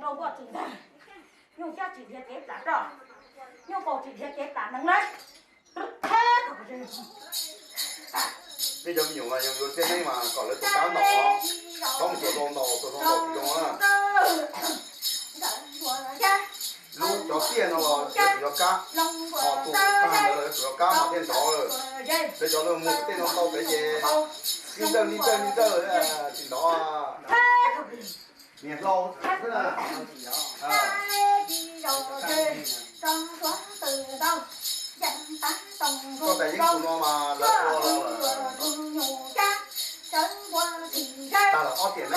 Rau koj txwm ntag, nyuj cab tsis dhia kev plam roj, nyuj qaus tsis dhia kev plam nees lawm. Tej cov me nyuam mas yus yuav txiaj neeb mas kom lawv tus kab ntaus, txhob mus tuam rau ntaus, tuam rau ntaus tsis zoo na. Lub cov tiaj no los yuav tsum yog kab, ho tus tag ntawd los yuav tsum yog kab mas thiaj nrov lawm. Lawv cov lawv mus tej no tau pem ces li nrawj li nrawj li nrawj tsis nrov. Niam hlau xwb na. Koj tais yeeb tus no mas lawv ua los tag los ob tiam neeb na.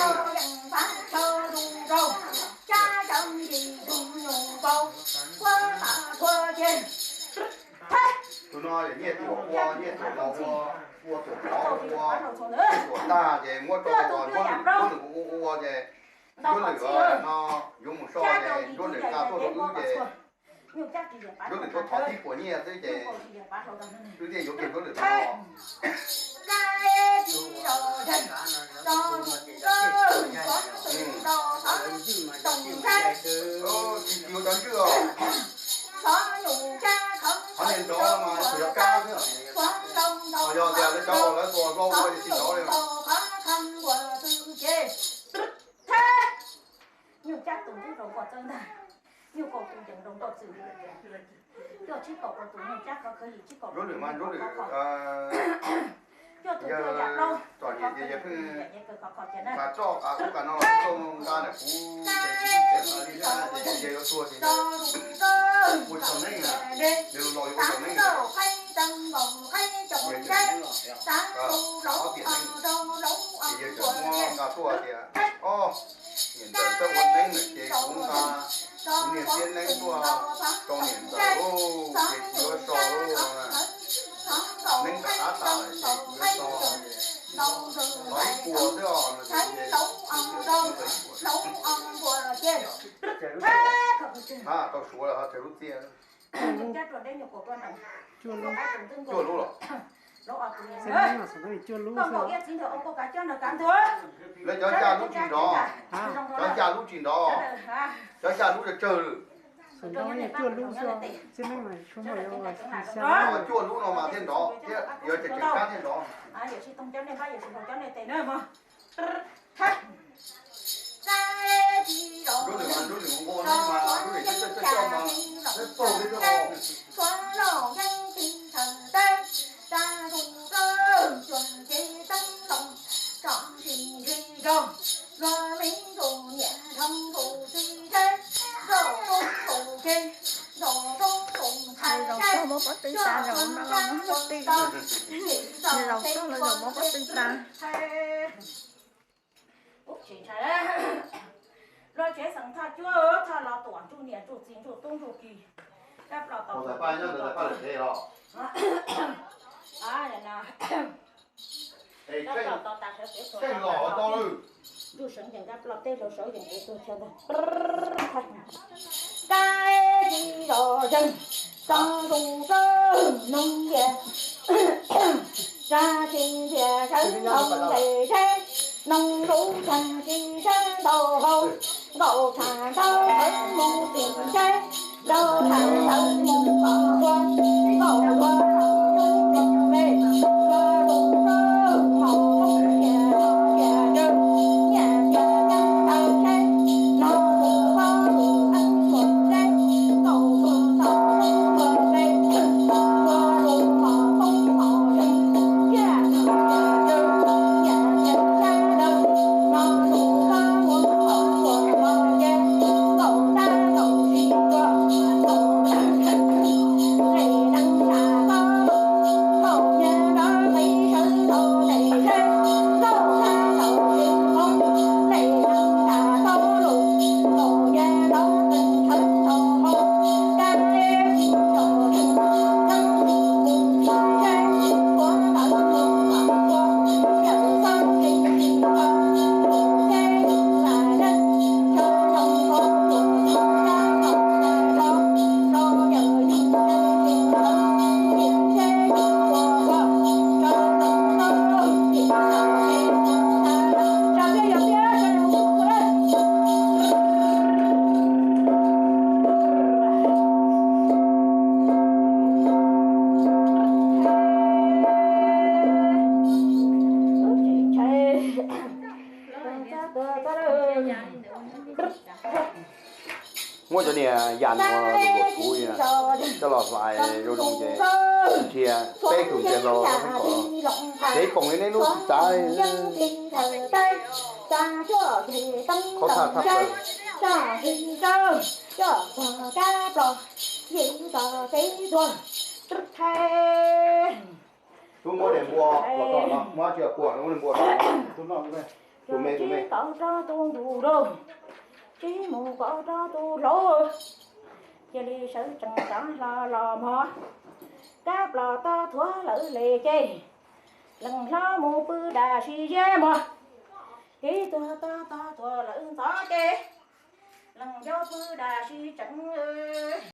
Tus no yog nyiaj tuam ua, nyiaj tuam los ua, ua tuam mov ua, ua tuam tag ces muab rau ua, nruab lwm ua ua ces nruab lwm no yuav mus so ces nruab lwm nqa tuaj rau wb ces nruab lwm tuaj thov tib puas nyiaj xwb ces wb thiaj yuav kiag nruab lwm no. Tsis yuav cov ntswj os. Qhov niag nrov no mas tsis yog kab xwb. Ho yog tias lawv cov uas lawv tua hlau ua ces tsis nrov li. Nyuj cab tus ntub rau npua txawb ntag, nyuj qaus tus yees rau npua txwm. Cuaj tsib kaum rau tus nyuj cab qhov khawv yim tsib kaum. Nruab lwm mas nruab lwm, cuaj tus cuaj yam plaub, tsom nyem ces yawg pheej qhav roj qav ub qav no tuaj nqa ntawm kuv ces kuv twb tseem li na ces yawg yuav tuag ces ua tsaug neeb na, yawg laus yuav ua tsaug neeb na. Yawg tseem ob tiam neeb ces yawg tseem muab nqa tuaj tias, o, niam ntxawm txawj ua neeb lawm ces kuv nqa kuv niag tiab neeb tuaj rau niam ntxawm lauj, ces kuv yuav so lauj. Neeb nqa qab tas lawm ces kuv yuav so. Thov ib puas xwb os no ces kuv tau ib puas. Ha, tau suav lawm ho tsawg lub txiaj. Cuaj lub los? Lawv cov xya lub tsis nrov, cov xya lub tsis nrov, cov xya lub tsawg tsawg. Cuaj lub no mas thiaj nrov thiab yuav tseem tseem kab thiaj nrov. Nruab lwm mas nruab lwm nqua nqua neeb mas nruab lwm coj coj coj mas neb paug li thiab os. Zaum txog muab pob tw tas, zaum no los muab pob tw tas. Zaum txog los zaum muab pob tw tas. Luag tsev xeem Thoj Cuab, Thoj los Tuam, Ntsuj niam Ntsuj txiv Ntsuj tub Ntsuj ki. Kab plos tau Ntsuj sawv yees kab plos teb hlau sawv yees kev tuag chaw ntag. Kab tsis zom zeeg, tso zus kawg noog tias, tsa tsis ntias sawv nkaus nqes tsheb, noog lub tshee tsis sawv ntau hau, nkaus tshaj ntawd sawv mus tim tsheb, nkaus tshaj ntawd mus kom tua, nkaus tua tshaj mus tim ve, tua zus kawg mos koob tias tias rawg, nyiaj tias ceeb ntawd tsheb, no zus koj zus eeb mus tsheb, nkaus zus nto zus tua ve, tua zus mos koob mos zeeg, nyiaj tias ceeb nyiaj tias ceeb ntawd, no zus koj mus kom tua mos yeeb, nkaus tab nkaus tsis tua, nkaus tab nkaus tsis tua, Muab cov niag yas uas luam kuv coj los hlais zoo zoo ces nrhiav peb tus ntiag hlau, peb kom ces ib poom li nej lub txav. Qhov thaj thaj plaws. Tub muab niag npua los tod no, muab tsis pua, muab niag npua los. Tus me, tus me. Tsis tau rau tus ntuj rau, tsis mus kom rau tus hlau. Cia li sawv tsees rov hlo los mog, kab plos tob thuav lawv li ces leej hlob mus pw dam sis yeb mog. Tib tuag tob tob tuag lawv ntxov ces leej yau pw dam sis tsees.